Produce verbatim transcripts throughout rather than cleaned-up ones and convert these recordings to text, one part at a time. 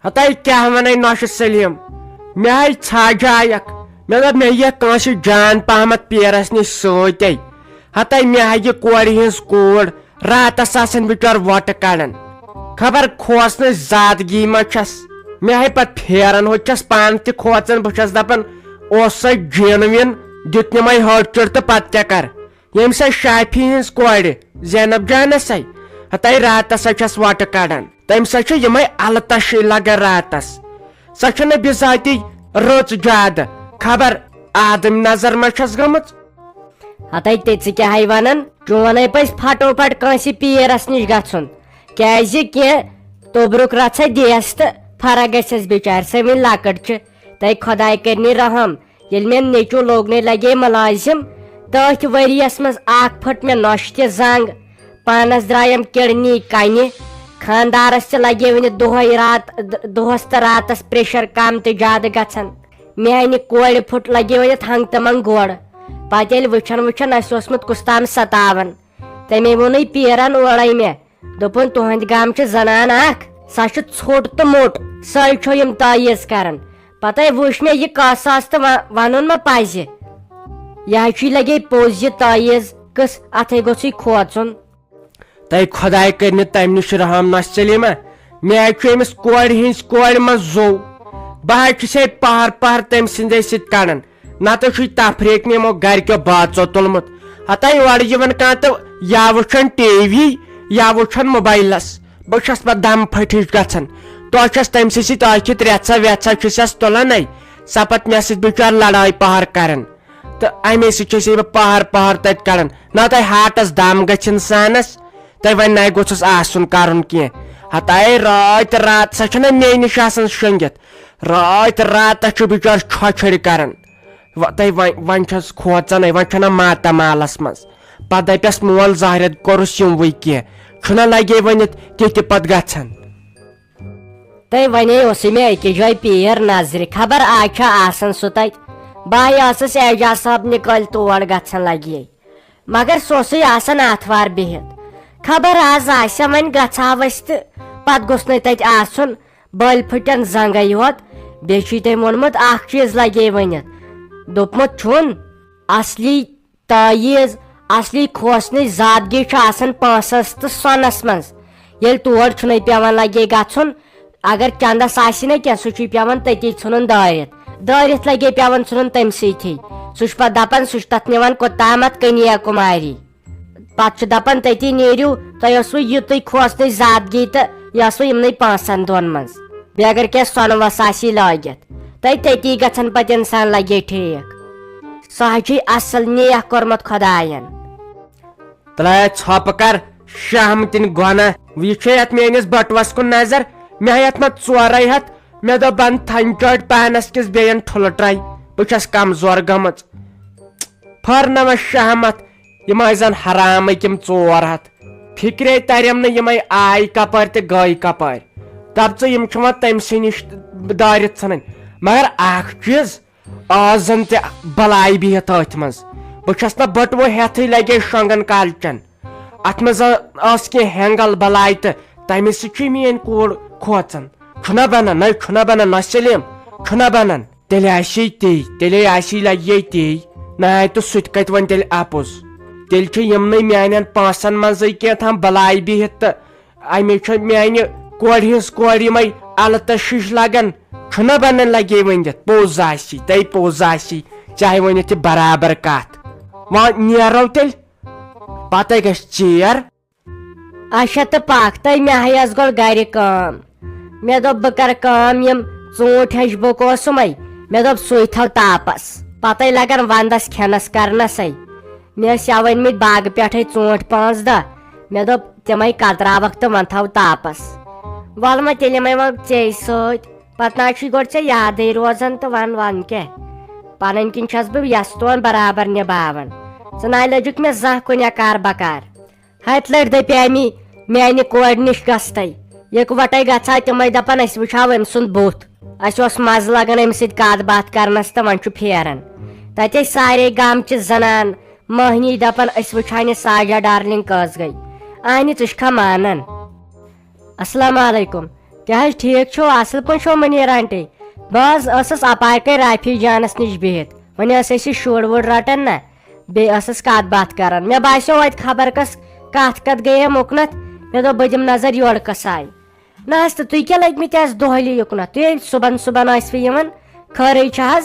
ہتاے کیٛاہ ونے نۄشہِ سلیٖم، مےٚ ہاے ژھاجایکھ۔ مےٚ دوٚپ، مےٚ یِیَکھ کٲنٛسہِ جان پہمتھ پیرس نِش سۭتۍ۔ ہتاے مےٚ ہاے یہِ کورِ ہٕنٛز کوٗر، راتس آسان بِچور وۄٹہٕ کڑان۔ خبر کھوژنٕچ زادگی ما چھس۔ مےٚ ہاے پتہٕ پھیران، ہُتہِ چھس پانہٕ تہِ کھوژان۔ بہٕ چھس دپان، اوس سۄ جِن وِن، دیُت نِمے ہٲٹ چُٹ تہٕ پتہٕ کیٛاہ کر؟ ییٚمہِ سۭتۍ شافی ہٕنٛز کورِ زینب جانس سۭتۍ ہتاے راتس سۄ چھس وۄٹہٕ کڑان، تمہِ سۭتۍ چھِ یِمے التشی لگان راتس۔ سۄ چھنہٕ بِذاتی رٕژ زیادٕ، خبر آدم نظر ما چھس گٔمٕژ۔ ہتاے تہِ ژٕ کیٛاہ ہے ونان؟ چون ہے پزِ پھٹو پھٹ کٲنٛسہِ پیرس نِش گژھُن، کیٛازِ کینٛہہ توٚبرُک رژھا دیس تہٕ فرق گژھٮ۪س بِچارِ، سۄ وٕنہِ لۄکٕٹ چھِ۔ تۄہہِ خۄداے کٔرنی رحم، ییٚلہِ مےٚ نیٚچوٗ لوگنے لگے مُلٲزِم، تٔتھۍ ؤریَس منٛز اکھ پھٔٹ مےٚ نۄشہِ تہِ زنٛگ، پانس درٛایم کِڈنی کنہِ، خانٛدارس تہِ لگے وٕنہِ دۄہے رات، دۄہس تہٕ راتس پریشر کم تہٕ زیادٕ گژھان۔ میانہِ کورِ پھُٹ لگے وٕنہِ تھنٛگ تہٕ منٛگ گۄڈ۔ پتہٕ ییٚلہِ وٕچھان وٕچھان اسہِ اوسمُت کُس تام ستاوان، تٔمۍ ووٚنُے پیرن اورے مےٚ، دوٚپُن، "تُہنٛدِ گامہٕ چھِ زنان اکھ، سۄ چھِ ژھوٚٹ تہٕ موٚٹ، سۄے چھو یِم تعویٖذ کران۔" پتے وُچھ مےٚ یہِ کس آسہِ تہٕ و-، ونُن ما پزِ۔ یہِ ہا چھُے لگے پوٚز یہِ تعویٖذ، کٕس اتھے گوٚژھُے کھوژُن۔ تۄہہِ خۄداے کٔرنہِ تمہِ نِش رحم نۄشہِ سلیمہ، مےٚ ہا چھُ أمِس کورِ ہٕنٛز کورِ منٛز زو۔ بہٕ ہا چھُس ہے پہر پہر تٔمۍ سٕنٛدے سۭتۍ کڑان۔ نتہٕ چھُے تفریٖق نِمو گرِکیو بٲژو تُلمُت۔ ہتاے اورٕ یِوان کانٛہہ تہٕ یا وٕچھان ٹی وی یا وٕچھان موبایلس۔ بہٕ چھَس پتہٕ دم پھٔٹِتھ گژھان۔ توتہِ چھَس تٔمۍ سٕے سۭتۍ ٲکھِتھ رٮ۪ژھا وٮ۪ژھا چھُسٮ۪س تُلان ہے۔ سۄ پتہٕ مےٚ سۭتۍ بِچار لڑٲے پہر کران۔ تہٕ اَمے سۭتۍ چھَس ہے بہٕ پہر پہر تتہِ کڑان۔ نتہٕ ہاٹس دم گژھِ انسانس۔ تۄہہِ وۄنۍ نَے گوٚژھُس آسُن کَرُن کینٛہہ۔ ہتاے راتھ راتھ سۄ چھَنہ مے نِش آسان شۄنٛگِتھ۔ راتھ راتس چھُ بِچور چھۄچھڑِ کران۔ و-، تۄہہِ وۄنۍ، وۄنۍ چھَس کھوژان، وۄنۍ چھَنہ ماتامالس منٛز۔ پتہٕ دَپٮ۪س مول زہرٮ۪تھ کوٚرُس یِموٕے کینٛہہ۔ چھُنہ لگے ؤنِتھ تہِ تہِ پتہٕ گژھان۔ تۄہہِ ونے اوسُے مےٚ أکِس جایہِ پیر نظرِ، خبر آز چھا آسان سُہ تتہِ۔ بہٕ ہا ٲسٕس اعجاز صٲب نِکٲلۍ تور گژھان لگے۔ مگر سُہ اوسُے آسان آتھوار بِہِتھ۔ خبر آز آسہِ وۄنۍ گژھٕ ہاو أسۍ تہٕ پتہٕ گوٚژھ نَے تَتہِ آسُن۔ بٔلۍ پھٕٹن زنٛگے یوت۔ بیٚیہِ چھُے تٔمۍ ووٚنمُت اکھ چیٖز لگے ؤنِتھ۔ دوٚپمُت چھُن، اصلی تعویٖذ، اصلی کھوژنٕچ زادگی چھِ آسان پونٛسس تہٕ سۄنس منٛز۔ ییٚلہِ تور چھُنَے پٮ۪وان لگے گژھُن، اگر چندس آسہِ نہ کینٛہہ، سُہ چھُے پٮ۪وان تٔتی ژھٕنُن دٲرِتھ۔ دٲرِتھ لگے پٮ۪وان ژھٕنُن تٔمۍ سۭتی۔ سُہ چھُ پتہٕ دپان، سُہ چھُ تتھ نِوان کوٚتامتھ کنیا کُماری۔ پتہٕ چھُ دپان، تٔتی نیٖرِو، تۄہہِ ٲسوٕ یِتُے کھوژنٕچ زادگی تہٕ یہِ ٲسوٕ یِمنٕے پانٛژن دۄہن منٛز۔ بیٚیہِ اگر کینٛہہ سۄنہٕ وس آسی لٲگِتھ، تۄہہِ تٔتی گژھن پتہٕ انسان لگے ٹھیٖک۔ سُہ حظ چھُے اصل نیک کوٚرمُت خۄداین۔ تلے ژھۄپہٕ کر شہمتٕنۍ گۄناہ۔ یہِ چھے اتھ میٲنِس بٹوس کُن نظر۔ مےٚ ہیٚتھ ما ژورے ہتھ؟ مےٚ دوٚپ بن تھنہِ چٲٹۍ پانس کِس بیٚین ٹھُلہٕ ٹرے۔ بہٕ چھس کمزور گٔمٕژ۔ پھٔر نہ مےٚ شہمت۔ یِم ٲسۍ زن حرامٕکۍ یِم ژور ہتھ۔ فکرے تریم نہٕ یِمے آیہِ کپٲرۍ تہٕ گٔے کپٲرۍ۔ دپ ژٕ یِم چھِ وۄنۍ تٔمۍ سٕے نِش دٲرِتھ ژھٕنٕنۍ۔ مگر اکھ چیٖز، آز زن تہِ بلاے بِہِتھ أتھۍ منٛز۔ بہٕ چھس نہ بٹوٕ ہیتھٕے لگے شۄنٛگن کالچن۔ اتھ منٛز ٲس کینٛہہ ہینگل بلاے تہٕ تمہِ سۭتۍ چھُے میٲنۍ کوٗر کھوژان۔ چھُنہ بنان، نہ چھُنہ بنان، نہ سلیٖم، چھُنہ بنان۔ تیٚلہِ آسی تی، تیٚلے آسی لگے تی۔ نہ آے تہٕ سُہ تہِ کتہِ وۄنۍ تیٚلہِ اپُز۔ تیٚلہِ چھِ یِمنٕے میانٮ۪ن پانٛژن منٛزٕے کینٛہہ تام بلاے بِہِتھ تہٕ اَمے چھُ میانہِ کورِ ہٕنٛز کورِ یِمے الہٕ تہٕ شِش لگان۔ چھُنہ بنان لگے ؤنِتھ، پوٚز آسی، تۄہہِ پوٚز آسی، چاہے ؤنِتھ تہِ برابر کتھ۔ وۄنۍ نیرو تیٚلہِ، پتہٕ گژھِ ژیر۔ اچھا تہٕ پکھ تہٕ مےٚ ہیٚیس گۄڈٕ گرِ کٲم۔ مےٚ دوٚپ بہٕ کرٕ کٲم، یِم ژوٗنٛٹھۍ ہیٚچھ بُک اوسُمے، مےٚ دوٚپ سُے تھاو تاپس، پتے لگن ونٛدس کھٮ۪نس کرنسے۔ مےٚ ٲسۍ یوٕ أنۍ مٕتۍ باغہٕ پٮ۪ٹھے ژوٗنٛٹھۍ پانٛژھ دہ، مےٚ دوٚپ تِمے کتراوکھ تہٕ وۄنۍ تھاو تاپس۔ ولہٕ وۄنۍ تیٚلہِ یِمے وۄنۍ ژےٚ سۭتۍ، پتہٕ نہ حظ چھُے گۄڈٕ ژےٚ یادٕے روزان تہٕ ون ون کیٛاہ، پنٕنۍ کِنۍ چھس بہٕ یس تون برابر نباوان۔ ژٕ نہ لٔجُکھ مےٚ زانٛہہ کُنہِ کار بکار۔ ہتہِ لٹہِ دپیامی میانہِ کورِ نِش گژھتَے۔ یکوٹے گژھٕ ہا تِمے دپان، أسۍ وٕچھ ہاو أمۍ سُنٛد بُتھ۔ اَسہِ اوس مزٕ لگان أمِس سۭتۍ کتھ باتھ کرنس تہٕ وۄنۍ چھُ پھیران۔ تتہِ ٲسۍ سارے گامچہِ زنان مٔہنی دپان، أسۍ وٕچھ ہاو یہِ ساجہ ڈارلنگ کٔژ گٔے۔ اہنہِ، ژٕ چھکھا مانان؟ السلام علیکم۔ کیٛاہ حظ، ٹھیٖک چھِو؟ اَصٕل پٲٹھۍ چھِو مُنیٖر آنٹی؟ بہٕ حظ ٲسٕس اَپارِ کَنۍ رافی جانَس نِش بِہِتھ، وۄنۍ ٲس اَسہِ یہِ شُر وُر رَٹان نہ، بیٚیہِ ٲسٕس کَتھ باتھ کَران۔ مےٚ باسیو اَتہِ خبر کَس کَتھ کَتھ گٔیَم اُکنَتھ، مےٚ دوٚپ بہٕ دِمہٕ نظر یورٕ کَس آیہِ۔ نہ حظ، تہٕ تُہۍ کیٛاہ لٔگۍ مٕتۍ آز دۄہلہِ یُکنَتھ؟ تُہۍ ہے صُبحن صُبحن ٲسوٕ یِوان، خٲرٕے چھِ حظ؟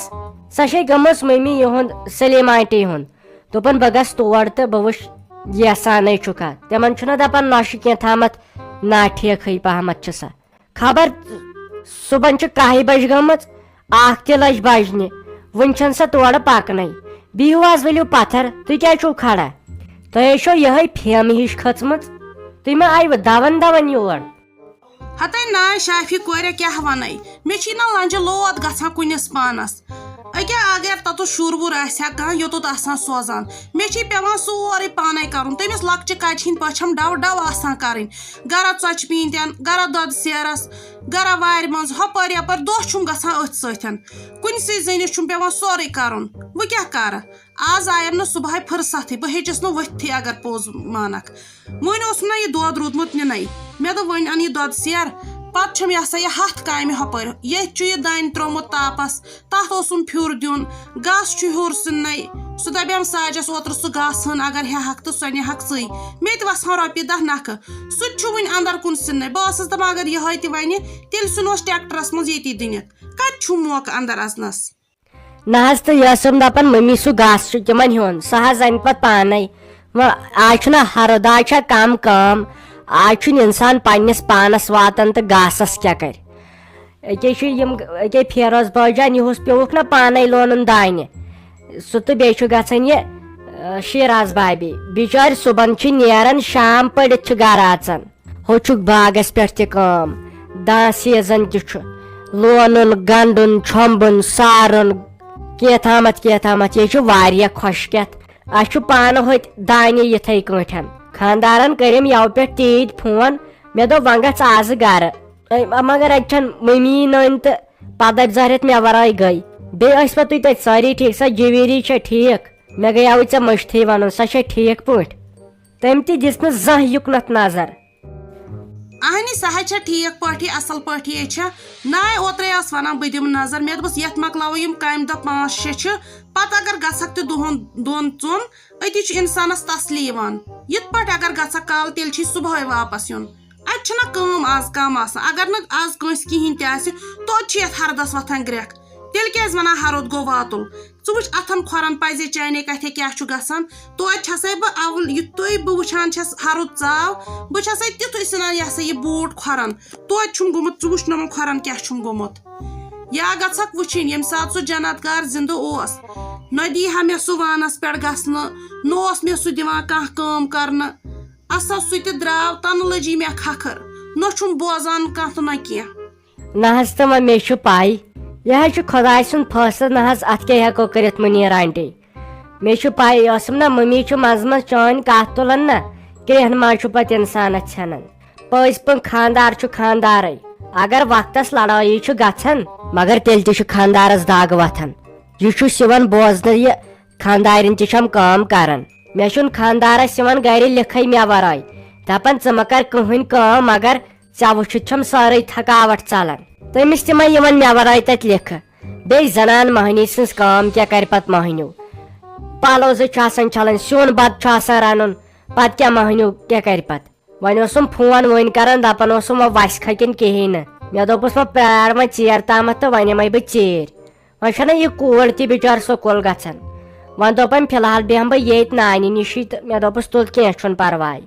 سۄ چھے گٔمٕژ مٔمی یِہُنٛد، سلیٖم آنٹی ہُنٛد۔ دوٚپُن بہٕ گژھٕ تور تہٕ بہٕ وٕچھِ یژھانٕے چھُکھا۔ تِمَن چھُنہ دَپان نۄشہِ کینٛہہ تھامَتھ، نا ٹھیٖکھٕے پَہمَتھ چھِ سۄ۔ خبر صُبحن چھِ کاہہِ بجہِ گٔمٕژ، اکھ تہِ لٔج بجنہِ، وُنہِ چھَنہٕ سۄ تورٕ پکنَے۔ بِہِو حظ، ؤلِو پتھر، تُہۍ کیٛازِ چھِو کھڑا؟ تۄہہِ ہے چھو یِہے پھیمہٕ ہِش کھٔژمٕژ، تُہۍ ما آیوٕ دون دون یور؟ ہتے ناے شافی کورِ کیٛاہ ونے، مےٚ چھی نہ لنجہِ لود گژھان کُنِس پانس۔ أکیٛاہ اگر تتُس شُر وُر آسہِ ہا کانٛہہ، یوٚتُت آسان سوزان، مےٚ چھی پٮ۪وان سورُے پانے کرُن۔ تٔمِس لۄکچہِ کچہِ ہِنٛدۍ پٲٹھۍ چھم ڈو ڈو آسان کرٕنۍ۔ گرا ژۄچہِ پیٖنتٮ۪ن، گرا دۄدٕ سیرس، گرا وارِ منٛز، ہۄپٲرۍ یپٲرۍ دۄہ چھُم گژھان أتھۍ سۭتۍ۔ کُنسٕے زٔنِس چھُم پٮ۪وان سورُے کرُن۔ وۄنۍ کیٛاہ کرٕ؟ آز آیم نہٕ صبحٲے فرصتھٕے، بہٕ ہیٚچِس نہٕ ؤتھتھٕے اگر پوٚز مانکھ۔ وۄنۍ اوسُم نہ یہِ دۄد روٗدمُت نِنَے۔ مےٚ دوٚپ وۄنۍ اَن یہِ دۄدٕ سیر۔ پتہٕ چھَم یہِ ہسا یہِ ہَتھ کامہِ ہۄپٲرۍ۔ ییٚتہِ چھُ یہِ دانہِ ترٛوومُت تاپس، تَتھ اوسُم پھیُر دیُن، گاسہٕ چھُ ہیوٚر سِننَے۔ سُہ دَپیٛام ساجَس اوترٕ سُہ گاسہٕ ہن اگر ہٮ۪ہَکھ تہٕ سۄ نِہَکھ ژٕے۔ مےٚ تہِ وَسہٕ ہن رۄپیہِ دَہ نَکھٕ۔ سُہ تہِ چھُ وٕنہِ اَندَر کُن سِننَے۔ بہٕ ٲسٕس دَپان اگر یِہوٚے تہِ وَنہِ، تیٚلہِ سُہ نہٕ اوس ٹرٛیکٹَرَس منٛز ییٚتی دٕنِتھ۔ کَتہِ چھُم موقعہٕ اَندَر اَژنَس؟ نہ حظ، تہٕ یہِ ٲسٕم دَپان مٔمی سُہ گاسہٕ چھُ تِمَن ہیوٚن، سُہ حظ اَنہِ پَتہٕ پانَے۔ وۄنۍ آز چھُنہ ہَرُد، آز چھا کَم کٲم، آز چھُنہٕ اِنسان پنٛنِس پانَس واتان تہٕ گاسَس کیٛاہ کَرِ؟ أکے چھُ یِم، أکے فیروز بٲجان، یِہُس پیوٚوُکھ نہ پانے لونُن دانہِ۔ سُہ تہٕ بیٚیہِ چھُ گژھان یہِ، آ، شیراز بابی۔ بِچٲرۍ صُبحن چھِ نیران، شام پٔرِتھ چھِ گرٕ اژان۔ ہُہ چھُکھ باغس پٮ۪ٹھ تہِ کٲم، دان سیزن تہِ چھُ، لونُن، گنڈُن، چھۄمبُن، سارُن، کینٛہہ تامتھ، کینٛہہ تامتھ۔ یہِ چھُ واریاہ خۄشکیتھ۔ اسہِ چھُ پانہٕ ہوٚتہِ دانہِ یِتھے کٲٹھۍ۔ خاندارن کٔرِم یَوٕ پٮ۪ٹھ تیٖتۍ فون، مےٚ دوٚپ وۄنۍ گژھ آزٕ گرٕ۔ اے، مگر اَتہِ چھَنہٕ مٔمی نٔنۍ تہٕ پَتہٕ دَپہِ ظٲہرِتھ مےٚ وَرٲے گٔے۔ بیٚیہِ ٲسۍ پَتہٕ تُہۍ تَتہِ سٲری ٹھیٖک، سۄ جویری چھےٚ ٹھیٖک؟ مےٚ گٔیاوٕے ژےٚ مٔشتھٕے وَنُن، سۄ چھےٚ ٹھیٖک پٲٹھۍ؟ تٔمۍ تہِ دِژ نہٕ زانٛہہ یُکنَتھ نظر۔ اَہنہِ، سۄ حظ چھےٚ ٹھیٖک پٲٹھی، اَصٕل پٲٹھی ہے چھےٚ۔ ناے اوترَے ٲس وَنان بہٕ دِمہٕ نظر، مےٚ دوٚپُس یَتھ مۄکلاوو یِم کامہِ دۄہ پانٛژھ شےٚ چھِ، پَتہٕ اگر گژھکھ تہِ دۄہَن دۄن ژۄن، أتی چھُ اِنسانَس تسلی یِوان۔ یِتھ پٲٹھۍ اگر گژھکھ کالہٕ، تیٚلہِ چھُے صُبحٲے واپَس یُن۔ اَتہِ چھِنہ کٲم آز کَم آسان۔ اگر نہٕ آز کٲنٛسہِ کِہیٖنۍ تہِ آسہِ، توتہِ چھِ یَتھ ہَردَس وۄتھان گرٛٮ۪کھ۔ تیٚلہِ کیٛازِ وَنان ہَرُد گوٚو واتُل؟ ژٕ وٕچھ اَتھَن کھۄرَن پَزے چانے کَتھے کیٛاہ چھُ گژھان۔ توتہِ چھَسَے بہٕ اَوُل، یُتھُے بہٕ وٕچھان چھَس ہَرُد ژاو، بہٕ چھَسَے تیُتھُے ژھٕنان یہِ ہسا یہِ بوٗٹھ کھۄرَن۔ توتہِ چھُم گوٚمُت، ژٕ وٕچھ نہٕ یِمَن کھۄرَن کیٛاہ چھُم گوٚمُت۔ یا گژھکھ وٕچھِنۍ، ییٚمہِ ساتہٕ سُہ جنت گار زِندٕ اوس، نہ دی ہا مےٚ سُہ وانَس پٮ۪ٹھ گژھنہٕ، نہ اوس مےٚ سُہ دِوان کانٛہہ کٲم کرنہٕ۔ اَسا سُہ تہِ درٛاو، تَنہٕ لٔجی مےٚ کھکھٕر۔ نہ چھُم بوزان کانٛہہ تہٕ نہ کینٛہہ۔ نہ حظ، تہٕ وۄنۍ مےٚ چھُ پَے، یہِ حظ چھُ خۄداے سُنٛد فٲصلہٕ، نہ حظ اَتھ کیٛاہ ہٮ۪کو کٔرِتھ مُنیٖر آنٹی۔ مےٚ چھُ پَے، یہِ ٲسٕم نہ مٔمی چھُ منٛزٕ منٛزٕ چٲنۍ کَتھ تُلان نہ، کرٛیٚہن منٛز چھُ پَتہٕ اِنسانَس ژھٮ۪نان۔ پٔزۍ پٲٹھۍ خانٛدار چھُ خانٛدارٕے۔ اگر وقتس لڑٲیی چھُ گژھان، مگر تیٚلہِ تہِ چھُ خانٛدارس دگ وۄتھان۔ یہِ چھُ سِوان بوزنہٕ یہِ خانٛدارٮ۪ن تہِ چھَم کٲم کران۔ مےٚ چھُنہٕ خانٛدارس یِوان گرِ لیکھے مےٚ ورٲے۔ دپان، "ژٕ مہ کر کٕہٕنۍ کٲم، مگر ژےٚ وٕچھِتھ چھَم سٲرٕے تھکاوٹ ژلان۔" تٔمِس تہِ ما یِوان مےٚ ورٲے تتہِ لیکھٕ؟ بیٚیہِ زنان مۄہنی سٕنٛز کٲم کیٛاہ کرِ پتہٕ مۄہنیو؟ پلو زٕ چھِ آسان چھلٕنۍ، سیُن بتہٕ چھُ آسان رنُن، پتہٕ کیٛاہ مۄہنیو کیٛاہ کرِ پتہٕ؟ وۄنۍ اوسُم فون وۄنۍ کران، دپان اوسُم، وۄنۍ وسہِ کھا کِنہٕ کِہیٖنۍ نہٕ۔ مےٚ دوٚپُس، وۄنۍ پیار وۄنۍ ژیر تامتھ تہٕ وۄنۍ یِمے بہٕ ژیٖرۍ۔ وۄنۍ چھنہ یہِ کوٗر تہِ بِچٲر سکوٗل گژھان۔ وۄنۍ دوٚپم، فی الحال بیٚہمہٕ بہٕ ییٚتۍ نانہِ نِشی تہٕ مےٚ دوٚپُس، تُل، کینٛہہ چھُنہٕ پرواے۔